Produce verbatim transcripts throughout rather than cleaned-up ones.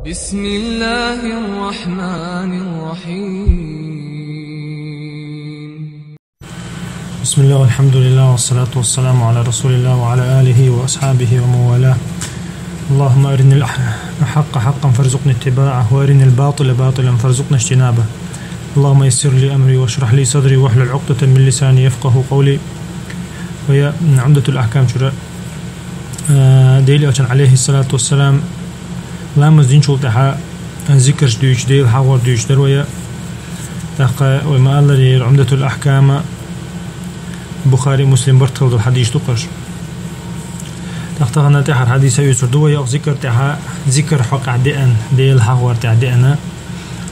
بسم الله الرحمن الرحيم. بسم الله والحمد لله والصلاة والسلام على رسول الله وعلى آله وأصحابه ومن والاه. اللهم أرنا الحق حقا فارزقنا اتباعه، وأرنا الباطل باطلا فارزقنا اجتنابه. اللهم يسر لي أمري واشرح لي صدري واحلل عقدة من لساني يفقه قولي. ويا عمدة الأحكام شرع. Э, Дела элчан, алейхиссалату вассалам, ламаз динчул тӀаьхьа зикарш дуьйцуш, Дела хьагӀор дуьйцуш дар вай. ТӀаккха вай ма-аллара, ер Умдатул Ахкама, Бухари, Муслим бартал дола хьадис ду-кх уж. ТӀаккха тахана тӀехьара хьадис а оьцур ду вай, йокъ зикар тӀаьхьа, зикар хьокъехь деана, Дела хьагӀор тӀехь деана,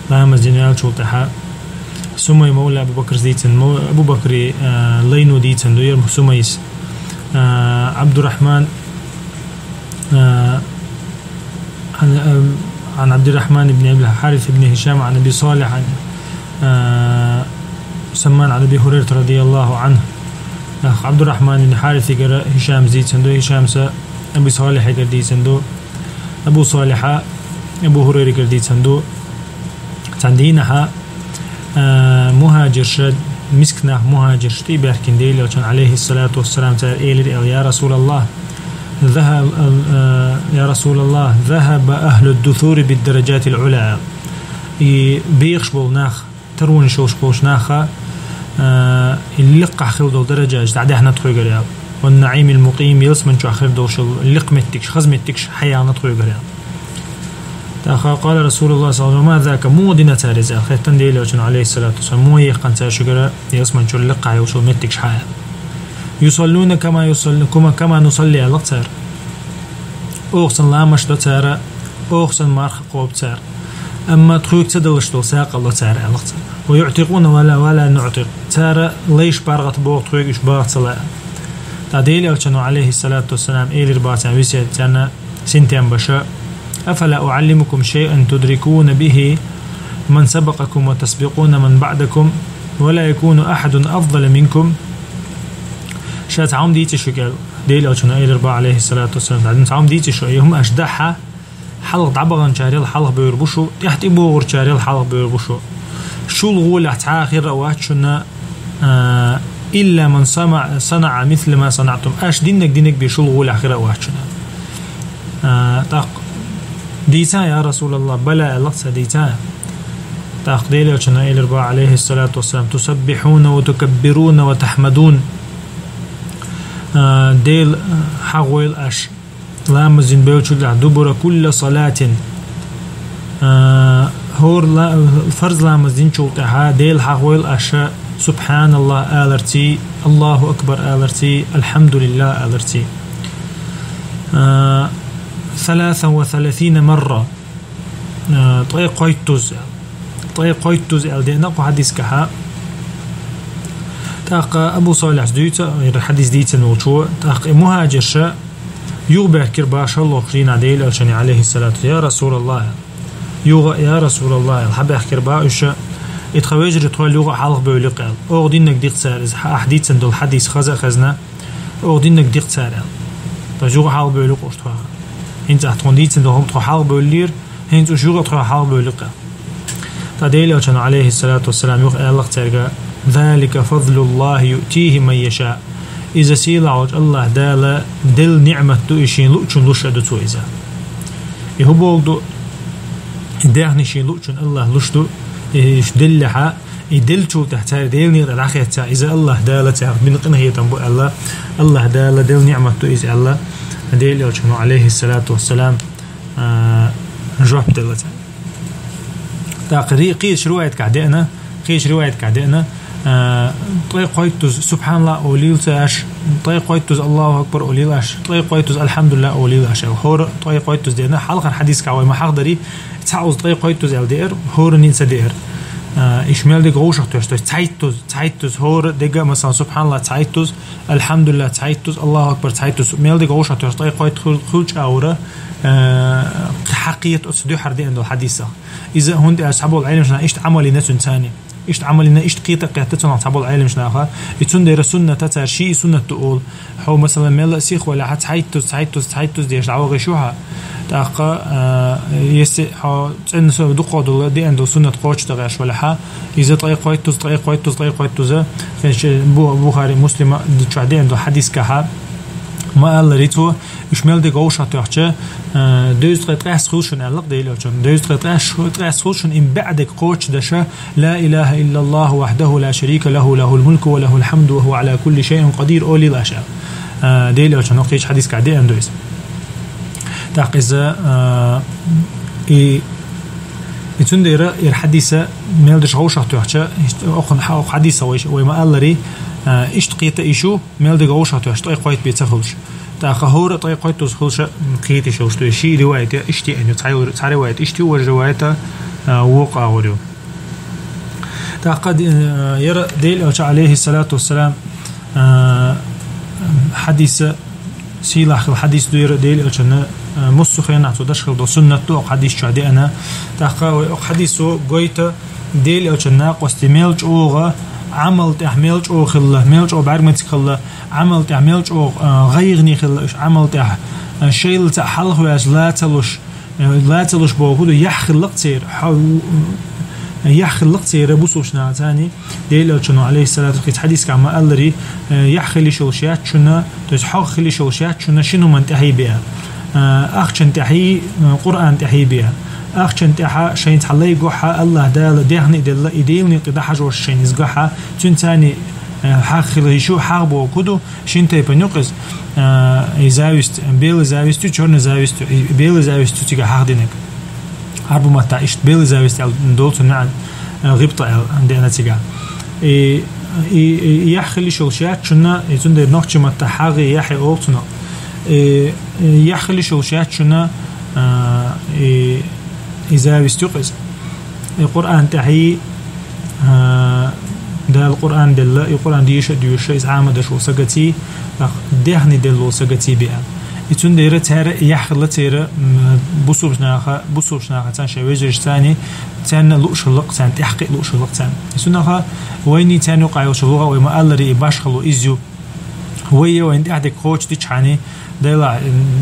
ламаз дина ваьллачул тӀаьхьа. Сумай мавла Абу Бакрс дийцина, мав-, Абу Бакри, э, лайно дийцина ду ер Сумайс. Э, Абдурахман, э, عن، э، عن عبد الرحمن بن أبي الحارث بن هشام عن أبي صالح عن، э, سمان عن أبي هريرة رضي الله عنه. Э, Абдурахман ибн Харисагара Хишамс дийцина ду, Хишамса Аби Салихьагара дийцина ду, Абу Салихьа Абу Хурайрагара дийцина ду. Цхьан дийнахьа, э, мухӀажирша, миска нах мухӀажирш тӀе а баьхкина Дела элчан, алейхиссалату вассалам, цара элира аьлла: «يا رسول الله، ذهب، э, يا رسول الله، ذهب أهل الدثور بالدرجات العلى». И бехаш болу нах, таронаш йолуш болчу наха, э, и лекхахь хила долу даражаш дӀадаьхьна тхоьгара аьлла. «والنعيم المقيم», ялсамани чохь хир долуш йолу лекха меттигаш, хаза меттигаш хьаяьхна тхоьгара аьлла. ТӀаккха къала Расулуллах саллаллаху алейхи ва саллям: «وما ذاك», муха дина цара иза аьлла, хеттина Дела элчано, алейхиссалату вассалам, муха яьккхина цара шуьгара ялсамани чуьра лекхахь йолуш йолу меттигаш хьаяьхна. «يصلون كما يصلي، كما، كما نصلي», аьлла цара. Оха санна ламазаш до цара, оха санна марха кхобу цара. Амма тхоьга ца далуш долу сагӀа ло цара, аьлла цара. «ويعتقون ولا، ولا نعتق». Цара лайш паргӀат боху тхоьга, уьш баха ца лаьа. Ткъа Дела элчано, алейхиссалату вассалам, элира боху царна весет, царна синтем беш: «أفلا أعلمكم شيئا تدركون به من سبقكم وتسبقون من بعدكم ولا يكون أحد أفضل منكم». Ша цхьа хӀума дийций шуьга аьлла, Дела элчано элира боху, алейхиссалату вассалам, цхьа хӀума дийций шуьга, и хӀума аша дахьа, хьалха дӀабаханчарел хьалха бевр бу шу, тӀаьхьа тӀебогӀурчарел хьалха бевр бу шу. Шул гӀолехь цхьа а хир а вац шуна, а, «إلا من صنع، صنع مثل ما صنعتم». Аша диннарг динарг бен шул гӀолехь хир а вац шуна. А, тӀаккха: «Дийца, я Расулаллах?» «Бала», аьлла цара, «дийца». ТӀаккха Дела элчано элира боху, алейхиссалату вассалам: «تسبحون وتكبرون وتحمدون». А, Дела хьагӀойла аша ламаз дина бевллачул тӀаьхьа, «دبر كل صلاة». А, хӀора ла-, фарз ламаз динчул тӀаьхьа Дела хьагӀойла аша «Субханаллах» аларций, «Аллаху акбар» аларций, «Альхамдулиллах» аларций. А, «ثلاثا وثلاثين مرة». А, ткъе кхойттуз аьлла. Ткъе кхойттуз аьлла деана кху хьадискахьа. ТӀаккха Абу Салихьас дуьйцу, хӀара хьадис дийцина волчо, тӀаккха и мухӀажирша юхабаьхкира башхаллохуш дийнахь Дела элчане, алейхиссалату: «Я Расулаллах», аьлла. Юха: «Я Расулаллах», аьлла, хьабаьхкира боху уьш. «И тхан вежарий тхол юха а хьалха бевлли-кх», аьлла. «Оха диннарг ди-кх цара иза, ахь дийцина долу хьадис хаза а хезна, оха диннарг ди-кх цара», аьлла. «Тхо юха а хьалха бевлли-кх уьш тхох. ХӀинца ахь тхуна дийцина долу хӀума тхо хьалха бевллера, хӀинца уьш юха а тхох хьалха бевлли-кх», аьлла. Ткъа Дела элчано, алейхиссалату вассалам, юха аьлла-кх цаьрга: «ذلك فضل الله يؤتيه من يشاء». Иза сийлахь волчу Аллах Дала делла ниъмат ду, и шена луучунна луш а ду цо иза. И хӀун боху ду? И даьхни шена луучунна Аллах луш ду, и уьш деллехьа, и деллачул тӀаьхьа цара Делан некъа тӀе дӀахеццехь, иза Аллах Дала царах бина къинхетам бу аьлла, Аллах Дала делла ниъмат ду иза аьлла, Дела элчано, алейхиссалату вассалам, а, жоп делла цаьрга. ТӀаккха ри-, кхечу риваятехь деана, кхечу риваятехь деана, а, ткъе кхойттуз «Субханаллах» олийла ца аша, ткъе кхойттуз «Аллаху акбар» олийла аша, ткъе кхойттуз «Альхамдулиллах» олийла аша. ХӀора ткъе кхойттуз деана, хьалхара хьадискахь вай ма хьахдарий, цхьаъуз ткъе кхойттуз аьлла деара, хӀоранна ца деара. А, уьш мел дерг вовшах тоьшуш, то есть цхьайттуз, цхьайттуз, хӀора дерг а, масалан, «Субханаллах» цхьайттуз, «Альхамдулиллах» цхьайттуз, «Аллаху акбар» цхьайттуз, мел дерг вовшах тоьшуш, ткъе кхойтта хуьл-, хуьлча а вара, а, хьакхета оцу дуьхьара деана долу хьадисах. Иза хӀунда аьлча цхьаболу Ӏеламнаха иштта Ӏамал йина цуьнан царна. иштта Ӏамал йина, иштта кхета а кхетта цунах цхьаболу Ӏеламнаха. И цундела суннат а цара шиъ суннат ду олу. Хьо, масала, мелла а сиха валахь, цхьайттаза, цхьайттаза, цхьайттаза деш дӀавахийташ ву хьо. ТӀаккха, а, если хьо цӀена со дукха долу, деана долу суннат кхочушдан гӀерташ валахь, иза ткъе кхойттаза, ткъе кхойттаза, ткъе кхойттаза, хӀинца Бу-, Бухари, Муслима чохь деана долу хьадисехь ма-аллара цо, уьш мел дерг вовшахтоьхча, а, дезткъе ткъаьсса хуьлу шуна аьлла-кх Делан Элчано. Дезткъе ткъаьсса, ткъаьсса хуьлу шуна и баьӀ дерг кхочушдеш, ла илаха иллаллаху вахьдаху ла шарика лаху, лахул мулку ва лахул хьамду ва хува Ӏала кулли шайин къадир олийла аша. А, Делан Элчано кхечу хьадисехь деана ду иза. ТӀаккха иза, а, и, и цундела ира хьадиса мел дерш вовшахтоьхча, окхун хьа-, окху хьадиса вай, вай ма-аллара, а, иштта кхета а шу, мел дерг вовшахтоьхча, ткъе кхойтта бен ца хуьлуш. ТӀаккха хӀора ткъе кхойттаза хуьлуш кхета а шу, то есть ши ривайат я, иштта а ю, цхьа ю, цхьа ривайат иштта ю, важа ривайат, а, вукху агӀор ю. ТӀаккха ди-, э, яра Делан Элча, алейхиссалату вассалам, э, хьадиса, сийлахь хилла хьадис ду яра Делан Элчана, э, муссу хенахь цо даш хилла долу суннат ду, окху хьадис чохь деана. ТӀаккха вай окху хьадисо гойту Делан Элчан накъостий мел чӀогӀа Ӏамал тӀехь мел чӀогӀа хилла, мел чӀогӀа бӀаьрмециг хилла, Ӏамал тӀехь мел чӀогӀа, э, гӀайгӀане хилла уьш, Ӏамал тӀехь, э, шайла цхьаъ хьалхаваьлча ла ца луш, Ла ца луш бохург ду, яхь хиллакх церан, хьо-, яхь хиллакх церан бусалба нахаца царна, Делан Элчано, алейхиссалату вассалам, хьадисехь ма-аллара, э, яхь хила йиш йолуш яц шуна, то есть хьогӀ хила йиш йолуш яц шуна шина хӀуманна тӀаьхье бен. Э, ахчанна тӀаьхье, э, Къуръанна тӀаьхье бен. Ахчанна тӀаьхьа шайна цхьа лай гохь, АллахӀ Дала дехна а делла, и Делан некъа тӀе дӀахьажош шайна иза гохь, цуьнан царна, э, хьагӀ хила йиш ю, хьагӀ бохург ду, шина тайпана ю-кх иза, а, и зависть, белая зависть ю, чёрная зависть ю, и белая зависть ю цигахь хьагӀ динарг. Ӏарбу маттахь иштта белая зависть аьлла долу цунна маьӀна, а, гӀибта аьлла деана цигахь. И, и, и яхь хила йиш йолуш яц шуна, и цундела нохчийн маттахь хьагӀ, яхь олу цунах. И, и яхь хила йиш йолуш яц шуна, а, и, и зависть ю-кх иза. И Къуръан тӀаьхье, а, Дала Къуръан делла, и Къуръан деша а доьшуш, иза Ӏамадеш волу сагаций, тӀаккха дехна делла волу сагаций бен. И цундела цара яхь хилла церан, м, бусалба наха, бусалба наха царна шайн вежаршца царна, царна лууш хиллакх царна, тӀаьхьакхиа лууш хиллакх царна. И цунах вайна царна юкъахь йолуш лугӀа вай ма-аллара, и башхало иза ю. Вай а вайна тӀехь дерг кхочушдичхьана, Дела,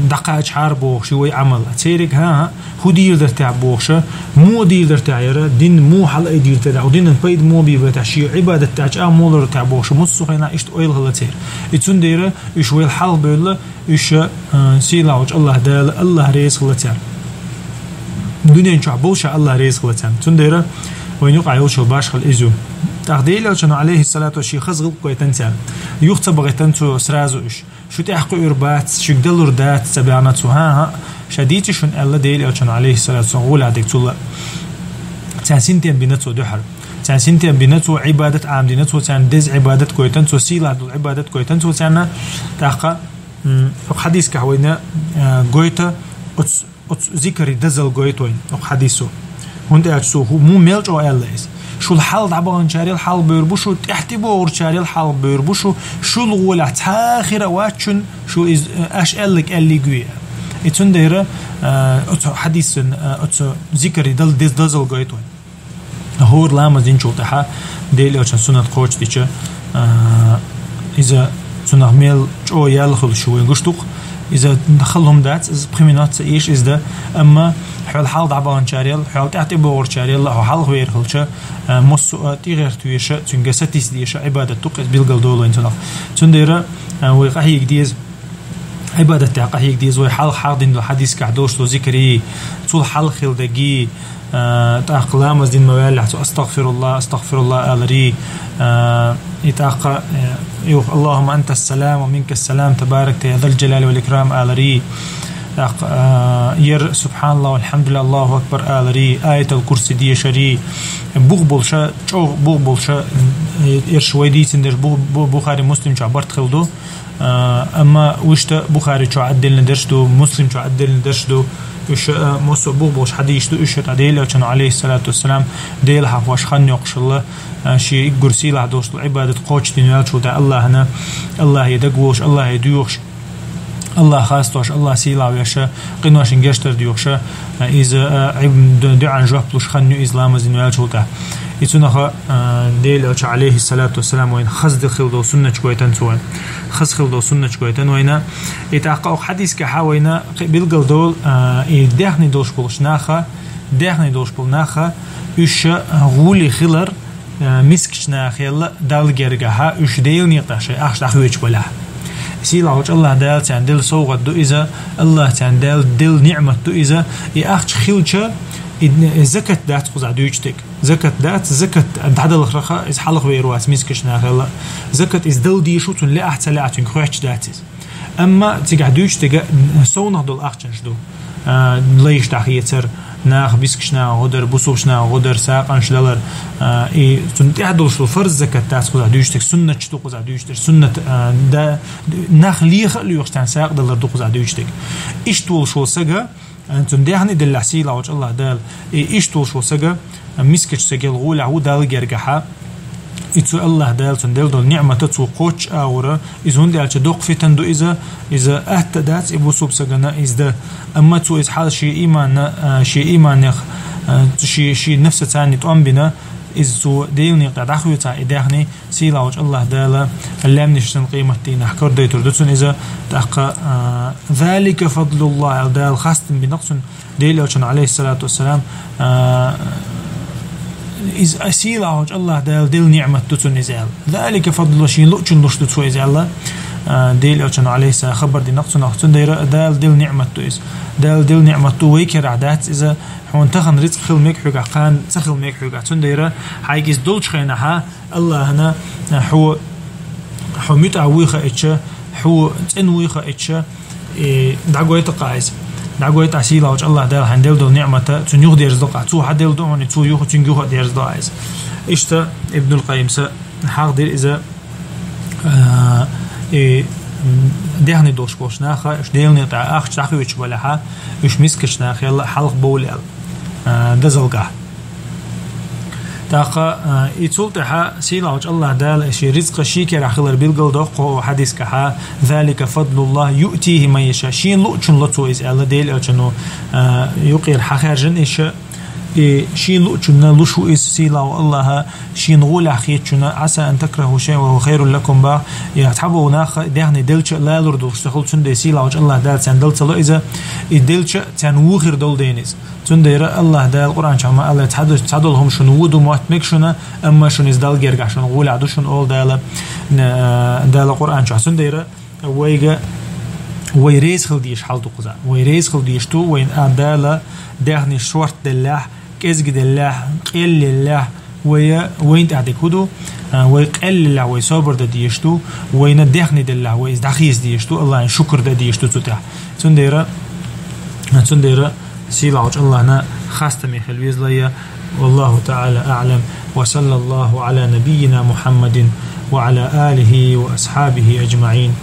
дӀакхачахьара бохуш ю вай Ӏамал. Цериг, хӀан-хӀа, хӀун дийр дара техь бохуша, муха дийр дара техь яра, дин муха хьала а дийр дара, хӀу динан пайда муха бийр дара техь, шен Ӏибадат тӀехь чӀагӀ муха лур дара техь бохуша, муссу хенахь иштта ойла хилла церан. И цундела уьш вайл хьалха бевлла, уьш, а, сийлахь волчу АллахӀ Дала, АллахӀ реза хилла царна. Дуьнен чохь болуша АллахӀ реза хилла царна. Цундела вайна юкъахь йолуш йолу башхал иза ю. ТӀаккха Делан Элчано, алейхиссалату, шен хаза гӀиллакх гойтан царна. Юха ца бахийтан цо сразу уьш. Шу тӀаьхьакхуьур бац, шуьга далур дац ца баьхна цо, хӀан-хӀа, ша дийци шуна аьлла Делан Элчано, алейхиссалату, сан гӀолехь дерг цул а. Царна синтем бина цо дуьхьал. Царна синтем бина цо, Ӏибадат Ӏамадина цо, царна деза Ӏибадат гойтан цо, сийлахь долу Ӏибадат гойтан цо царна. ТӀаккха, м, хьадисехь вайна, а, гойту, оцу Оцу зикарий дозалла гойту вайна окху хьадисо. ХӀунда аьлча цо хӀу-, муха мел чӀогӀа аьлла иза. Шул хьалха дӀабаханчарел хьалха бевр бу шу, тӀаьхьа тӀебогӀурчарел хьалха бевр бу шу, шул гӀолехь цхьа а хир а вац шуна, шу иза, аша аьлларг аьллиг ве. И цундела, а, оцу хьадисан, а, оцу зикарий дал-, дез-, дозалла гойту вайна. ХӀора ламаз динчул тӀаьхьа Делан Элчан суннат кхочушдича, а, иза цунах мел чӀогӀа ял хуьлуш ю вайн гуш ду-кх. Иза хала хӀума дац, иза пхи минот ца эша иза дан, амма хьол хьалха дӀабаханчарел, хьол тӀаьхьа тӀебогӀурчарел, хьо хьалха вер хилча, а, массо а тӀегӀерта веша, цуьнга сатийса деша Ӏибадат ду-кх иза, билгал долу вайн цунах. Цундела, а, вай къахьега деза. Ӏибадат тӀехь къахьега деза вай хьалха хьахдина долу хьадисехь долуш долу зикарий, цул хьалха хила дерг, а, тӀаккха ламаз дина ма ваьллехь цо астагъфируллахӀ, астагъфируллахӀ аларий, а, и тӀаккха, э, юха Аллахумма антас-салам ва минкас-салам, табаракта я зал-джалали вал-икрам аларий, тӀаккха, а, яр субхьаналлахӀ, валхьамдулиллахӀ, Аллаху акбар аларий, аятал-курси дешарий, бух болуша, чӀогӀа бух болуша, э, эрш вай дийцина дерш Бу-, Бу-, Бухари, Муслим чохь барт хила ду. А, амма уьш тӀа Бухари чохь отдельно дерш ду, Муслим чохь отдельно дерш ду. Уьш, а, массо а бух болуш хьадисаш ду, уьш тӀа Делан Элчано, алейхиссалату вассалам, Дела хьахош хан йоккхуш хилла, а, шен уггар сийлахь долуш долу Ӏибадат кхочушдина ваьллачул тӀаьхьа АллахӀана, АллахӀе дагаволуш, АллахӀе доьхуш. Аллах хасташ, Аллах сийлахь веш, къиношин гештар духуш, иза, а, ибн ду-, дуьан жоп луш хан ю иза ламаз дин ваьлчул тӀа. И цунах, а, Дела Элча, алейхи салату вассалам, вайна хазда хил дол сунначу гойтан цу вайна. Хаз хил дол сунначу гойтан вайна. И тӀаккха ох хадис каха вайна, кхи билгал дол, а, и дехни долш болуш наха, дехни долш бол наха, уьш гули хилар, а, мискача нахелла Далла гергахьа, уьш Делан некъа тӀа шай ахча дӀахоьчу балахь. Сийлахь волчу Аллах Дала царна делла совгӀат ду иза, Аллах царна Дала делла ниъмат ду иза, и ахча хилча, и, и закат дац кхуза дуьйцу тек. Закат дац, закат дӀадалахраха, иза хьалха вер вац мискача нахелла. Закат иза дала дийшу, цунна леахь ца леахь, цуьнга хоьттуш дац иза. Амма цигахь дуьйцу тек совнах долу ахчанаш ду. А, лайш дӀахецар, нах бискаш нах гӀо дар, бусулш нах гӀо дар, сакъанаш далар, а, и цунна тӀехь долуш ду фарз закат дац кхуза дуьйцу тек, суннаташ ду кхуза дуьйцу тек, суннат, а, да, нах леха а лоьхуш царна сакъа далар ду кхуза дуьйцу тек. Иштта волуш волу сага, а, цунна дехни деллахь сийлахь волчу Аллах Дала, и иштта волуш волу сага, а, мискачу сагал гӀулехь ву Далла гергахьа, и цу Аллах Дала цунна делла долу ниъмата цо кхоччу агӀора, иза хӀунда аьлча доккха фитан ду иза, иза атта дац и бусулба сагана иза да. Амма цо иза хьал шен иманна, а, шен иманех, а, шен, шен нафса царни тӀом бина, иза цо Делан некъа тӀа дӀахоьца и дехни, сийлахь волчу Аллах Дала лаьмнаш сан къемат дийнахь кардайтур ду цунна иза, тӀаккха, а, «Залика фадлуллах», аьлла Дала хастам бинарг цунна, Дела Элчана, алейхиссалату вассалам, а, иза сийлахь волчу Аллах Дала делла ниъмат ду цунна иза аьлла. «Залика фадлуллах», шен луъчун луш ду цо иза аьлла, а, Дела Элчана, алейхиссалам, хабар динарг цунах. Цундела Дала делла ниъмат ду иза. Дала делла ниъмат ду, вай керахь дац иза. Хьуна тахана рицкъ хила мега хьоьгахь, кхана ца хила мега хьоьгахь. Цундела хьайга иза долчу хенахьа, Аллахьана, хьо, хьо муьтӀахь вуй хаийтча, хьо цӀена вуй хаийтча, и дӀагойта-кх иза. ДӀагойта сийлахь волчу Аллах Дала хьайна делла долу ниъмата, цунна юха дерзадо-кх, цо хьан делла ду хьуна, цо юха, цуьнга юха а дерзадо иза. Иштта Ибнул Къаййимса хьахдира иза, а, и дехни долуш болуш наха, уьш Делан некъа тӀа ахча дӀахоьчу балехьа, уьш мискачу нахелла хьалха бовла аьлла, а, дазалгахь. ТӀаккха, а, и цул тӀаьхьа сийлахь волчу Аллах Дала шен рицкъа шен керахь хилар билгал доккху хьадискахьа, «Залика фадлуллах юътихи ман яша», шен луъчун ло цо иза аьлла, Дела Элчано, а, юкъера хьахаьржина иша, и шен луъчунна луш ву иза сийлахь волу Аллаха, шена гӀолехь хетачунна, «Аса ан такраху шайъан ва хува хайрул лакум», бах, я цхьаболу нах дехни делча а лалур долуш ца хуьлу, цундела сийлахь волчу Аллах Дала царна дала ца ло иза, и делча а царна вухир долу дена иза. Цундела Аллах Дала Къуръан чохь ма аьлла, цхьа ду-, цхьадолу хӀума шуна ву ду мотт мега шуна, амма шуна иза Далла гергахь шуна гӀолехь ду шуна олу Дала, э, Дала Къуръан чохь. Цундела вайга, вай реза хила дезаш хьал ду кхуза. Вай реза хила дезаш ду, вайна а Дала дехни шорта деллехь, кӀезга деллехь, къеллеллехь, вай, вайна тӀехь дерг хӀун ду, а, вай къеллеллехь, вай собар дан дезаш ду, вайна дехни деллехь, вай иза дӀахеца дезаш ду, Аллахьан шукр дан дезаш ду цу тӀехь. Цундела, цундела сийлахь волчу Аллахьна хастаме хила везалайя. Валлаху та'ала а'лам. Ва саллаллаху а'ла набиййина Мухьаммадин ва а'ла алихи ва асхьабихи аджма'ин.